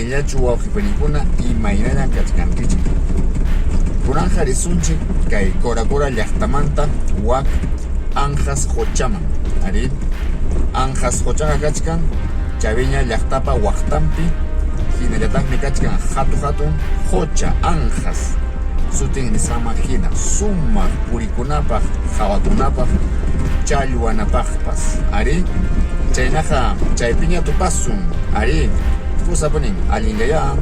Allinllachu wawqi panikuna imaynallan kachkankichik. Kunanqa risunchik kay Cora Cora llaqtamanta wak Anjas quchaman. Arí, Anjas quchaqa kachkan Chaviña llaqtapa waqtanpi, hinallataqmi kachkan hatu hatun qucha Anjas sutin nisqanman hina sumaq purikunapaq, qawakunapaq, challwanapaqpas. Arí, chaynaqa chaypiña tupasun. Arí, kusapunin, allinllayá.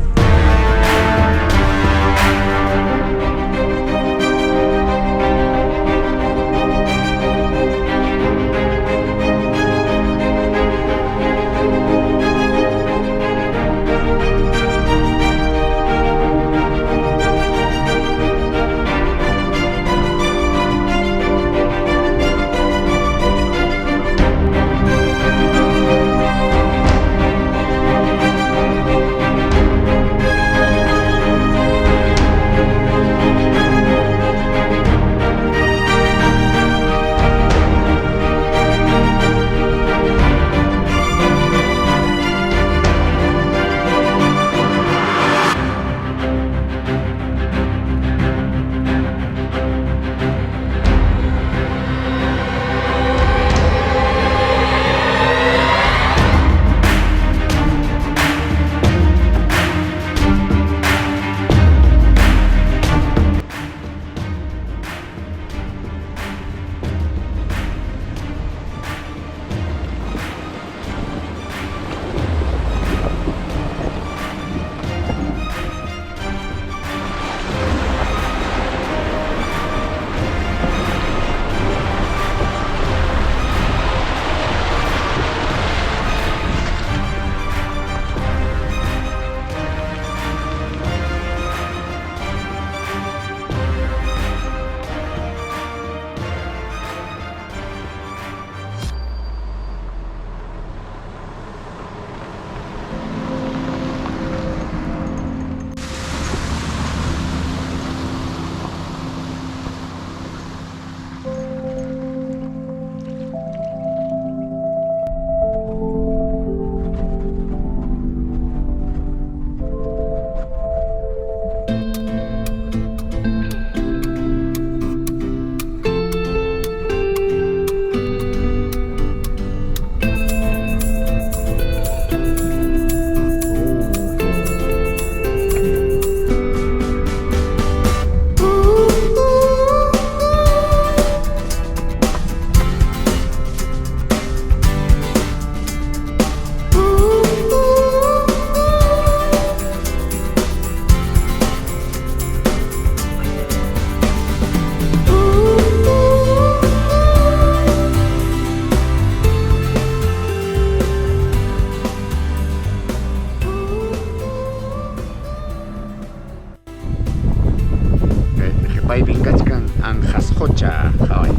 Qhipaypin kachkan Anjas Qocha qhaway.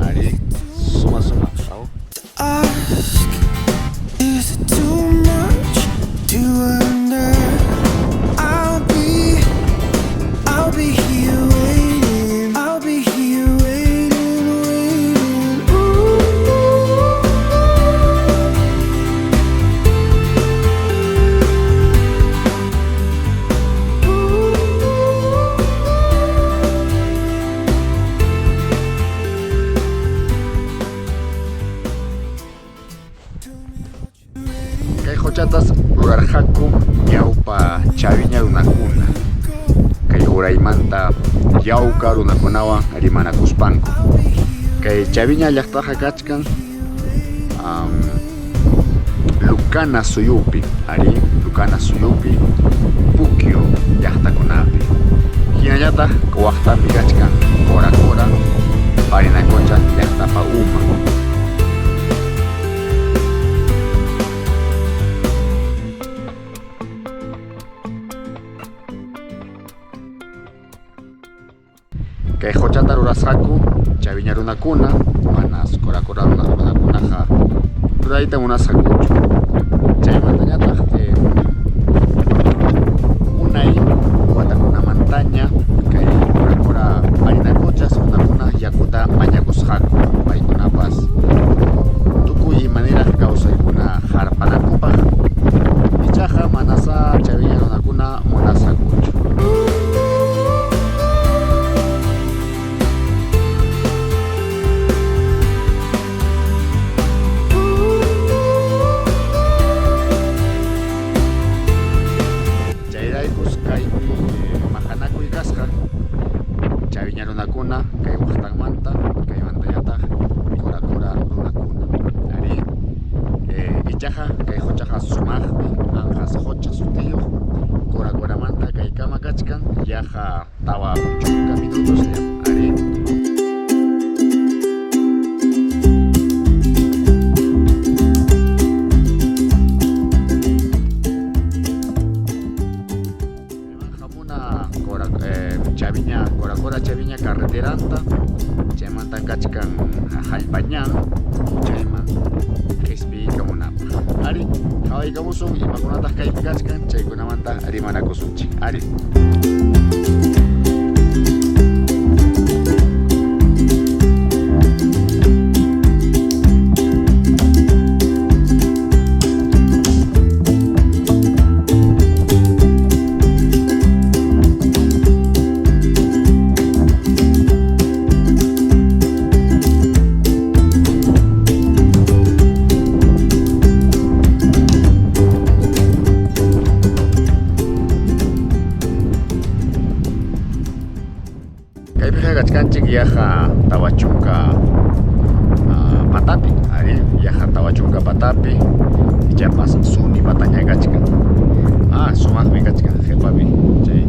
Arí, suma suma qhaw. Ask, is it too much to wonder? I'll be, I'll be here waiting. I'll be here waiting, waiting. Ooh. Kay quchatas rurarqaku ñawpa Chaviña runakuna kay uraymanta yawka runakunawan rimanakuspanku. Kay Chaviña llaqtaqa kachkan Lucana suyupi, arí, Lucana suyupi, Puquio llaqtakunapi. Hinallataq waqtanpi kachkan Cora Cora, Parinacocha llaqtapa uman. Kay quchata rurasqaku Chaviña runakuna, manas Cora Cora runakunaqa rurayta munasqakuchu. Chaymantañataq unay watakunamantaña kay Cora Cora Parinacochas runakuna yakuta mañakusqaku, paykunapas tukuy imaniraq kawsaykuna harpanankupaq. Ichaqa. kasqa Chaviña runakuna kay waqtanmanta, kaymantañataq Qura Qura runakuna. Arí, ichaqa kay quchaqa sumaqmi, Anqas qucha sutiyuq, Qura Quramanta kaykama kachkan yaqa 40 minutos. Arí. Hamuna Chaviña, Qura Qura Chaviña carreteranta, chaymanta kachkan hallpañan, chayman qispiykamunapaq. Ari, qhawaykamusun imakunataq kaypi kachkan, chaykunamanta rimanakusunchik. Ari. Kaypiqa kachkanchik yaqa 40 patapi, ari, yaqa 40 patapi, ichapas suni pataña kachkan. Sumaqmi kachkan qhipapi chay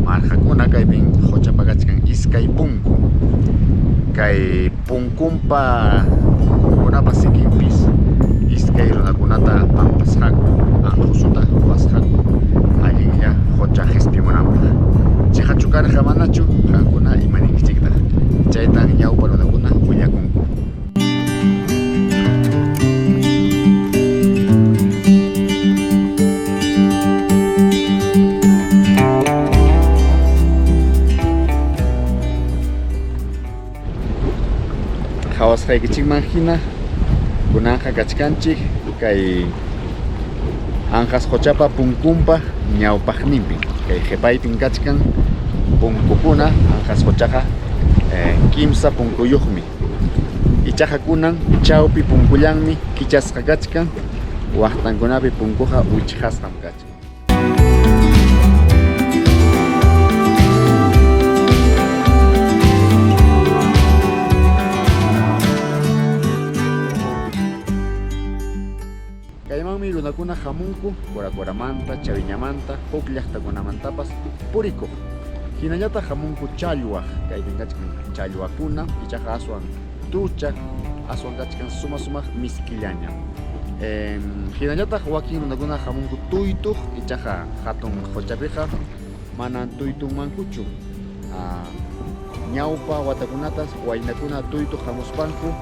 marqakuna, kaypin quchapa kachkan iskay punku. Kay punkunkunapa sikinpis iskay runakunata pampasqaku, anqusuta ruwasqaku allinlla qucha qispimunanpaq. Chiqachu karqa manachu, qamkuna imaninkichiktaq? Chaytan ñawpa runakuna willakunku. Qhawasqaykichikman hina kunanqa kachkanchik kay Anqas quchapa punkunpa ñawpaqninpi. Kay qhipaypin kachkan punkukuna. Anqas quchaqa kimsa punkuyuqmi. Ichaqa kunan chawpi punkullanmi kichasqa kachkan, waqtankunapi punkuqa wichqasqam kachkan. Kaymanmi runakuna hamunku Qura Quramanta, Chaviñamanta, huk llaqtakunamantapas purikuq. Hinallataq hamunku challwaq, kaypin kachkan challwakuna, ichaqa aswan tucha, aswan kachkan suma sumaq miskillaña. Hinallataq wakin runakuna hamunku tuytuq, ichaqa hatun quchapiqa manan tuytunmankuchu. Ñawpa watakunatas waynakuna tuytuq hamuspanku,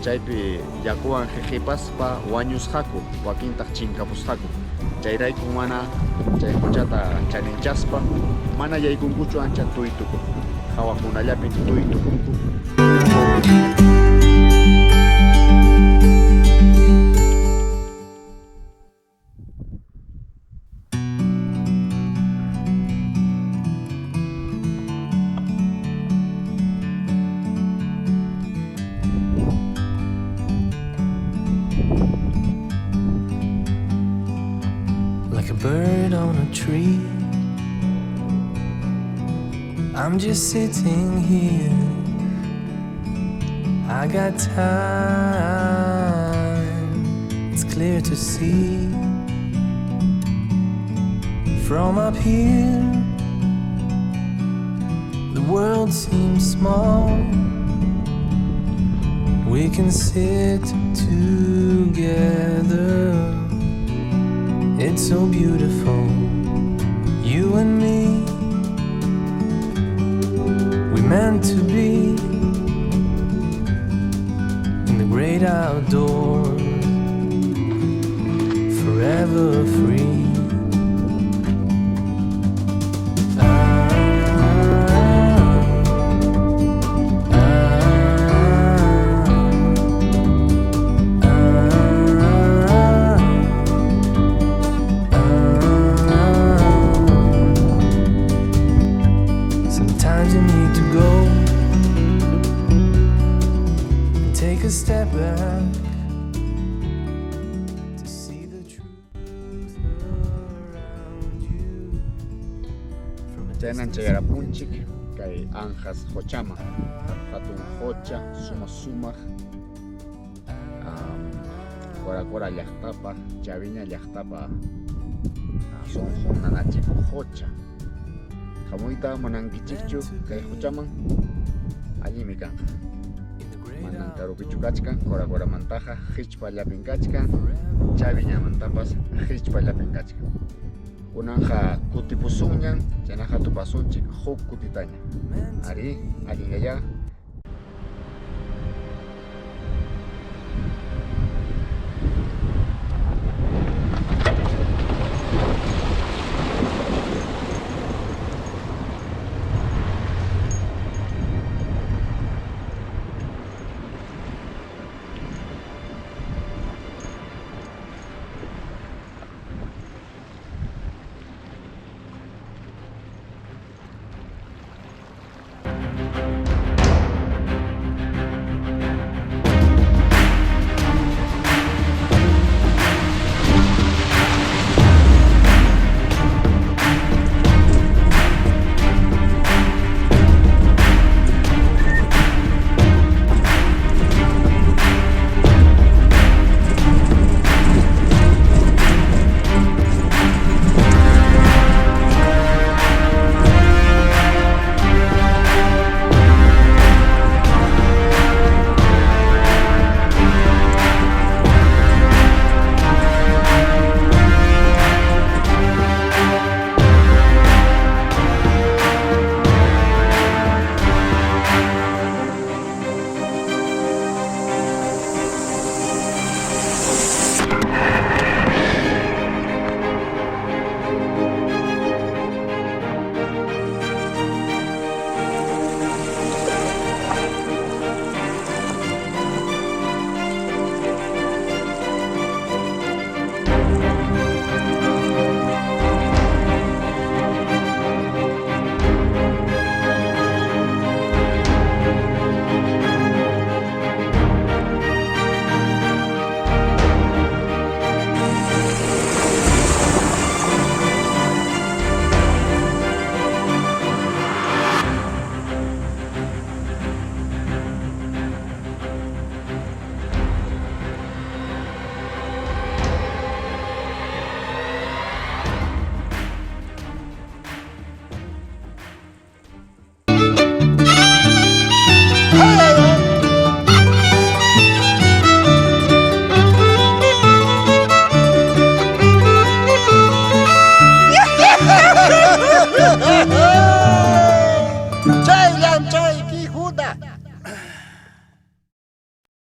chaypi yakuwan qiqipaspa wañusqaku, wakintaq chinkapusqaku. Chayrayku mana chay quchata chaninchaspa mana yaykunkuchu ancha tuytukuq. Hawakunallapin tuytukunku. Like a bird on a tree, I'm just sitting here. I got time, it's clear to see. From up here, the world seems small. We can sit together. It's so beautiful, you and me. We meant to be in the great outdoors, forever free. Sometimes you need to go and take a step back to see the truth around you from a Chaynan chayarapunchik kay Anjas qochaman. Hatun qocha, sumaq sumaq Cora Cora llaqtapa, Chaviña llaqtapa sunqun nanachikuq qocha. Hamuyta munankichikchu kay qochaman? Allinmi kanqa. Manan karupichu kachkan, Cora Coramantaqa hichpallapin kachkan, Chaviñamantapas hichpallapin kachkan. Kunanqa kutipusunñan, chaynaqa tupasunchik huk kutitaña. Arí, allinllayá.